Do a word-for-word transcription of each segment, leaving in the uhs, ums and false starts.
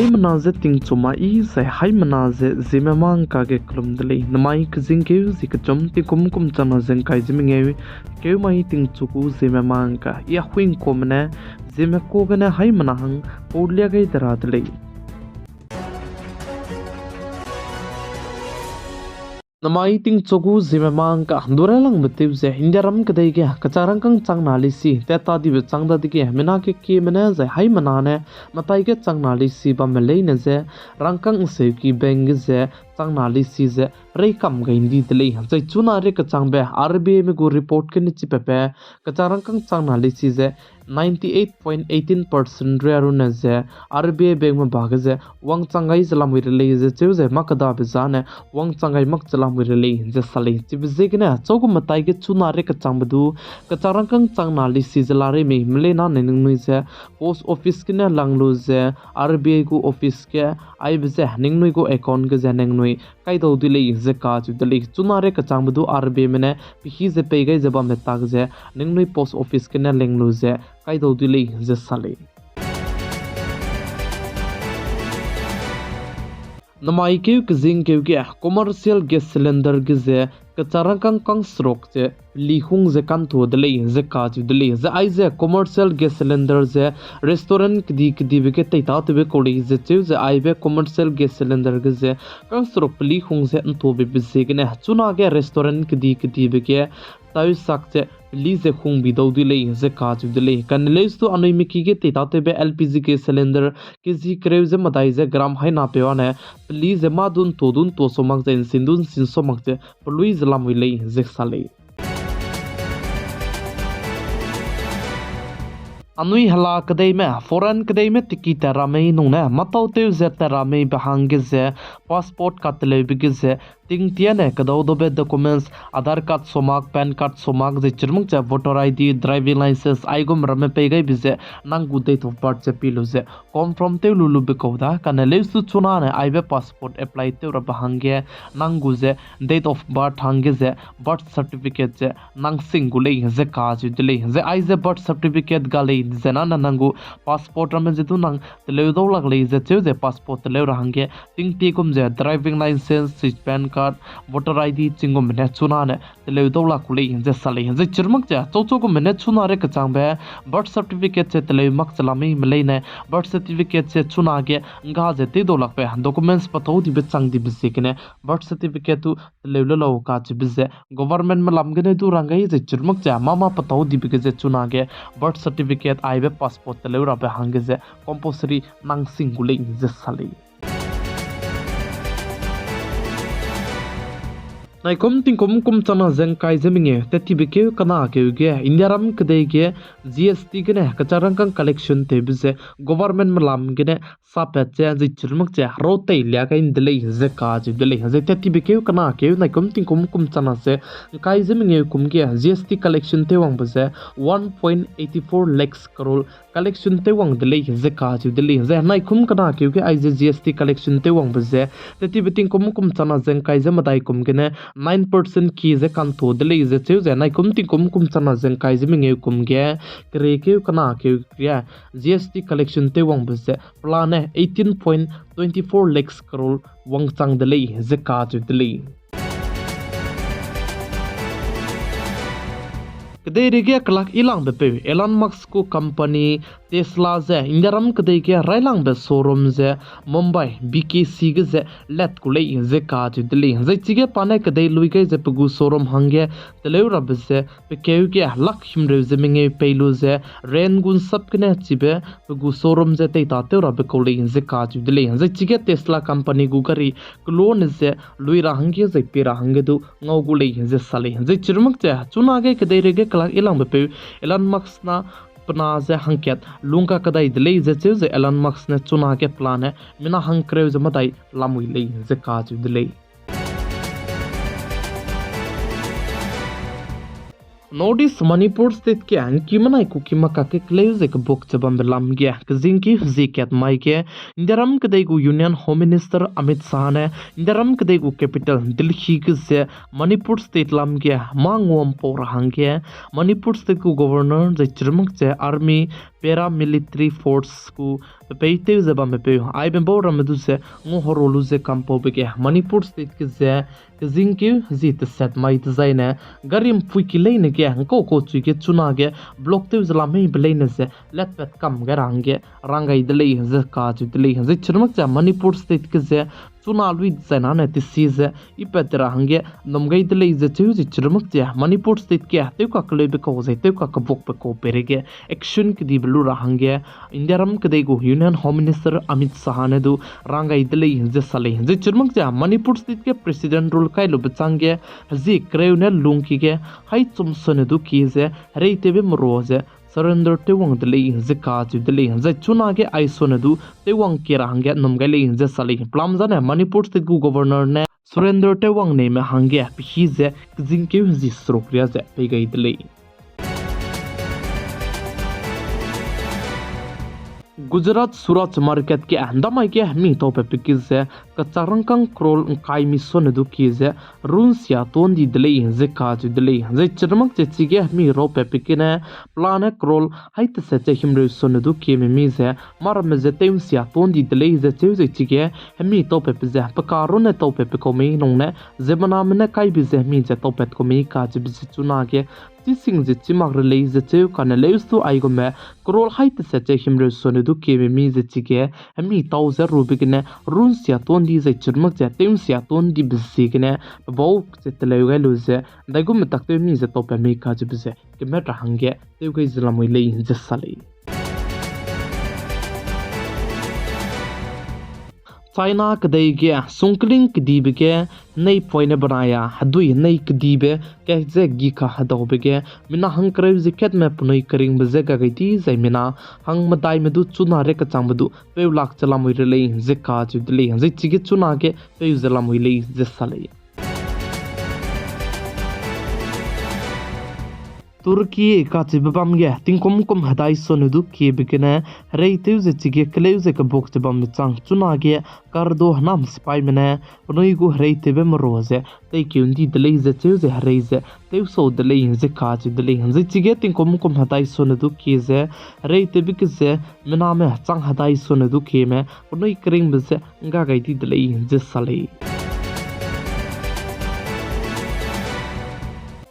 Haimena ze tingchu mai zai haimena ze Zeme mangka ge kelum de lei. Namai kezingkeu zi kechum tingkum kum changna ze ngkai ze mengeu, keu mai tingchu gu Zeme mangka, I Ahuingkuame ne, Zeme ka gene haimena hang paulia gai de ra de lei. Namai tingchu gu Zeme mangka, du railangbe tew ze Indiaram kedei ge kechak rangkâng changna leisi tat ta dibe chang dadege, mina kekieme ne zai haimena ne metai ge changna leisi bamme leine ze, rangkâng nseuki bank ge ze changna leisi ze reikam gai ndi de lei. Zai chuna rei kechangbe R B I me gu report gene chipabe, kechak rangkâng changna leisi ze ninety eight point eighteen percent ria rune ze, R B I bankme ba ge ze wangchang gai ze lamui re lei ze cheu ze mâ kedabe zane wangchang gai mak ze lamui re lei ze sa lei. Chibe ziegene chau gu metai ge chuna rei kechangbe du, kechak rangkâng changna leisi ze la rei mei, meleina ne ningnui ze post office gene lang lu ze, R B I gu office ge, aibe ze ningnui gu account ge ze ningnui kaidau dui lei ze kacheu de lei. Chuna rei kechangbe du R B I me ne pehî ze pei gai ze bamme tak ze ningnui post office gene ling lu ze kaidau dui lei ze sa lei. Namai keu kezingkeu ge commercial gas cylinder ge ze kechak rangkâng kangseruk ze peli hung ze kantha de lei ze kacheu de lei. Zai aize commercial gas cylinder ze restaurant kedi kedibe ge teitatewbe kau lei ze cheu ze aibe commercial gas cylinder ge ze kangseruk peli hung ze nthabe be ziegene chunage restaurant kedi kedibe ge taisak ze peli ze hungbi dau dui lei ze kacheu de lei. Kane leuse du anui miki ge teitatewbe L P G gas cylinder kg kereu ze medai ze gram hainapeu ane peli ze mâ du ntha du ntha sa mak ze nsin du nsin sa mak ze pelui ze lamui lei ze sa lei. Anui hela kedeime, foreign kedeime tiki tat ra mei nung ne mâtau tew ze tat ra mei be hangge ze, passport kateleube ge ze, tingtiane kedau daube documents, Aadhaar card sa mak, PAN card sa mak, zai chirmuk ze voter I D, driving license, aigum ramme pei gaibe ze, nang gu date of birth ze pi lu ze, confirm tew lu lube kau da, kane leuse du chunane aibe passport apply tew rabe hangge, nang gu ze date of birth hangge ze, birth certificate ze, nang sing gu lei ze kacheu de lei. Zai aize birth certificate ga lei ze nane nang gu passport ramme ze du nang teleu dau lak lei ze cheu ze passport teleu ra hangge, tingtie gum ze driving license, PAN card, voter I D ching gumme ne chunane teleu dau lak gu lei ze sa lei. Zai chirmuk ze chauchau gumme ne chuna rei kechangbe birth certificate ze teleu mak ze la mei me leine birth certificate ze chunage ngga ze tew dau lakbe documents patau dibe chang dibe ziegene birth certificate du teleu le lau kacheube ze government me lam gene du rang gai ze chirmuk ze mâ mâ patau dibe ge ze chunage birth certificate aibe passport teleu rabe hangge ze compulsory nang sing gu lei ze sa lei. Naikum tingkum kum changna ze ngkai ze mengeu, tat tibe keu kena keu ge Indiaram kedei ge G S T gene kechak rangkâng collection tewbe ze government me lam gene sapat ze zai chirmuk ze herau tei lia gai nde lei ze kacheu de lei. Zai tat tibe keu kena keu naikum tingkum kum changna ze ngkai ze mengeu kum ge G S T collection tew wangbe ze one point eighty four lakhs crore collection tew wang de lei ze kacheu de lei. Zai naikum kena keu ge aize G S T collection tew wangbe ze tat tibe tingkum kum changna ze ngkai ze medai kum gene nine percent ki ze kantha de lei ze cheu ze naikum tingkum kum changna ze ngkai ze mengeu kum ge kere keu kena keu ge G S T collection tew wangbe ze pelane eighteen point twenty four lakhs crore wangchang de lei ze kacheu de lei. Kedeireige kelak yilangbe peu Elon Musk gu company Tesla ze Indiaram kedei ge railangbe showroom ze Mumbai B K C ge ze lat gu lei ze kacheu de lei. Zai chige pa ne kedei lui gai ze pe gu showroom hangge teleu rabe ze pe keu ge lakh himreu ze mengeu pei lu ze rent gu nsap gene chibe pe gu showroom ze teitatew rabe kau lei ze kacheu de lei. Zai chige Tesla company gu gari kelone ze lui ra hangge zai pie ra hangge du ngau gu lei ze sa lei. Zai chirmuk ze chunage kedeireige kelak yilangbe peu Elon Musk na pena ze hangkat lungka kedai de lei ze cheu ze Elon Musk ne chunage pelane mina hangkereu ze medai lamui lei ze kacheu de lei. North East Manipur State ge ngki menai Kuki makak ge keleu ze kebuk ze bambe lam ge, kezingkeu hezie kat mai ge, Indiaram kedei gu Union Home Minister Amit Shah ne, Indiaram kedei gu capital Delhi ge ze, Manipur State lam ge, mâ nguampau ra hangge, Manipur State gu Governor zai chirmak ze Army, Paramilitary Force gu pepeitew ze bamme peu, aibe bau ramme du ze, nguhoro lu ze kampaube ge, Manipur State ge ze, kezingkeu hezie teset mai dezaine, gari mpui ki leine ge, ngkau kau chui ge chuna ge, block tew ze lameibe leine ze, letpat kam gai ra hangge, rang gai de lei ze kacheu de lei. Zai chirmak ze Manipur State ge ze, chuna lui dezaine tesi ze, ipat ra hangge, nnum gai de lei ze cheu ze chirmak ze Manipur State ge, tewka keleube kau zai tewka kebukbe kau peireige, action kedibe lu ra hangge, Indiaram kedei gu Union Home Minister Amit Shah ne du rang gai de lei ze sa lei. Zai chirmak ze Manipur State ge President rule kai lube chang ge, hezie kereu ne lungki ge, hai chum sone du kie ze, hereitewbe merua ze, surrender tewwang de lei ze kacheu de lei. Zai chuna ge aisone du tewwang kie ra hangge nnum gai lei ze sa lei. Pelam zane Manipur State gu Governor ne surrender tewwang neime hangge pehî ze kezingkeu hezie seruk ria ze pei gai de lei. Gujarat Suraj Market ge ndamai ge hemi taupat pe ki ze kachak rangkâng crore ngkai mi sone du kie ze runsia ton di de lei ze kacheu de lei. Zai chirmak ze chige hemi raupat pe kene pelane crore hai teset ze himreu sone du kieme mi ze mâramme ze tew nsia ton di de lei ze cheu ze chige hemi taupat pe ze pe ka runne taupat pe kau mei nung ne ziemmename ne kaibe ze hemi ze taupat kau mei kacheube ze chunage chising ze chimak re lei ze cheu kane leustu aigumbe crore hai teset ze himreu sone du kieme mi ze chige hemi tau ze rube gene runsia ton di zai chirmak ze tew nsia ton dibe ziegene pebau ze teleu gai lu ze ndaigum metaktew mi ze taupat mei kacheube ze kemet ra hangge tew gai ze lamui lei ze sa lei. China kedei ge sungkling kedibe ge henei poine benai a hedui henei kedibe kak ze gi kahedaube ge mina hangkereu ze katme penui keringbe je gagai di zai mina hangmedaime du chuna re kechangbe du peu lak ze lamui re lei ze kacheu de lei. Zai chige chunage peu ze lamui lei ze sa lei. Turkey kacheube bam ge tingkum kum hedai sone du kiebe gene hereitew ze chige keleu ze kebuk ze bambe chang chunage kardo henam sipaime ne penui gu hereitewbe merua ze teikeu ndi de lei ze cheu ze herei ze tewsau de lei ze kacheu de lei. Zai chige tingkum kum hedai sone du kie ze hereitewbe ge ze mename chang hedai sone du kieme penui keringbe ze ngga gai di de lei ze sa lei.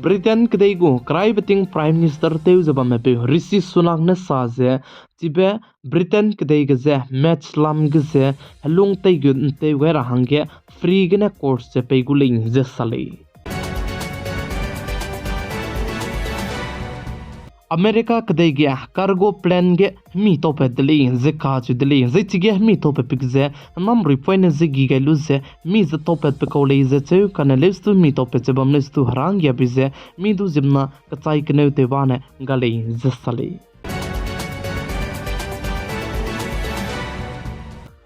Britain kedei gu keraibe ting Prime Minister tew ze bamme peu Rishi Sunak ne sa ze, chibe Britain kedei ge ze match lam ge ze helung teigut ntew gai ra hangge free gene course ze pei gu lei ze sa lei. America kedei ge cargo plane ge hemi taupat de lei ze kacheu de lei. Zai chige hemi taupat pe ge ze namrui poine ze gi gai lu ze mi ze taupatbe kau lei ze cheu kane leustu mi taupat ze bam leustu heranggiabe ze mi du ziemmena kechai keneu tew bane ga lei ze sa lei.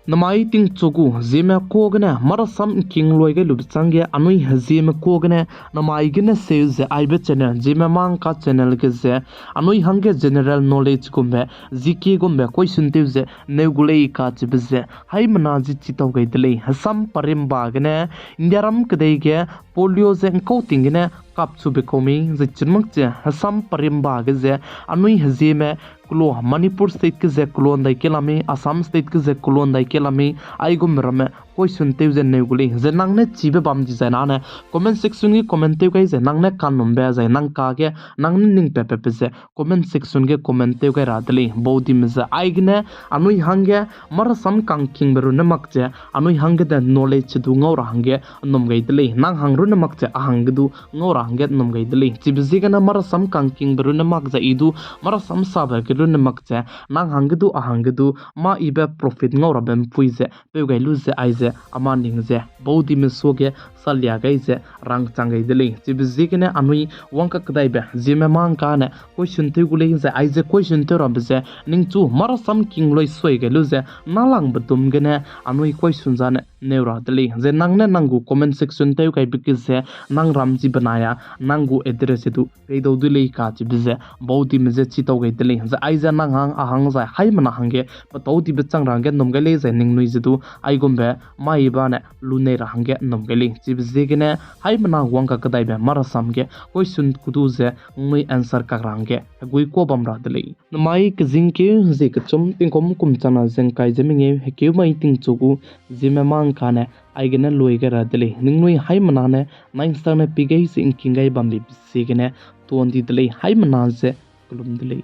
Namai tingchu gu zieme kuâ gene marasam ngking luai gai lube chângge anui hezieme kuâ gene namai gene seu ze aibe channel zieme mangka channel ge ze anui hangge general knowledge gumbe, G K gumbe question tew ze neu gu lei kacheube ze haimena ze chitau gai de lei. Hesam parimba gene Indiaram kedei ge polio ze ngkau ting gene kapchube kau mei ze chirmak che hesam parimba ge ze anui hezieme kelo Manipur State ge ze kelo ndai ke la mei, Assam State ge ze kelo ndai ke la mei, aigum ramme question tew ze neu gu lei. Ze nang ne chibe bam di zai nane comment section ge comment tew gai ze nang ne kanumbe zai nang kage nang ne ning pepepbe ze comment section ge comment tew gai ra de lei. Baudime ze aigene anui hangge marasam kangkingbe runne mak ze anui hangge de knowledge du ngau ra hangge nnum gai de lei. Nang hang runne mak ze a hangge du ngau ra hangge nnum gai de lei. Chibe ziegene marasam kangkingbe runne mak ze i du marasam sabe ge runne mak ze nang hangge du a hangge du mâ ibe profit ngau rabe mpui ze peu gai lu ze aize ama ning ze baudime suage salia gai ze rangchang gai de lei. Chibe ziegene anui wang kakedaibe ziemme mangkane question tew gu lei zai aize question tew rabe ze ningchu marasam king lui sui gai lu ze nalangbe dum gene anui question zane neu ra de lei. Zai nang ne nang gu comment section tew gaibe ge ze nang ram chi benai a nang gu address ze du peidau de lei kachibe ze baudime je chitau gai de lei. Zai aize nang hang a hang zai haimena hangge petau dibe chang ra hangge nnum gai lei zai ningnui ze du aigumbe mai bane lunei ra hangge nnum gai lei. Chibe ziegene haimena wang kakedaibe marasam ge question ku du ze ningnui answer kak ra hangge hegui kuâ bam ra de lei. Namai kezingkeu zie kechum tingkum kum changna ze ngkai ze mengeu hekeu mai tingchu gu ziemme mangkane aigene lui gai ra de lei. Ningnui haimena ne nai nsang ne pi gai ze ngking gai bambe ziegene tuan di de lei. Haimena ze kelum de lei.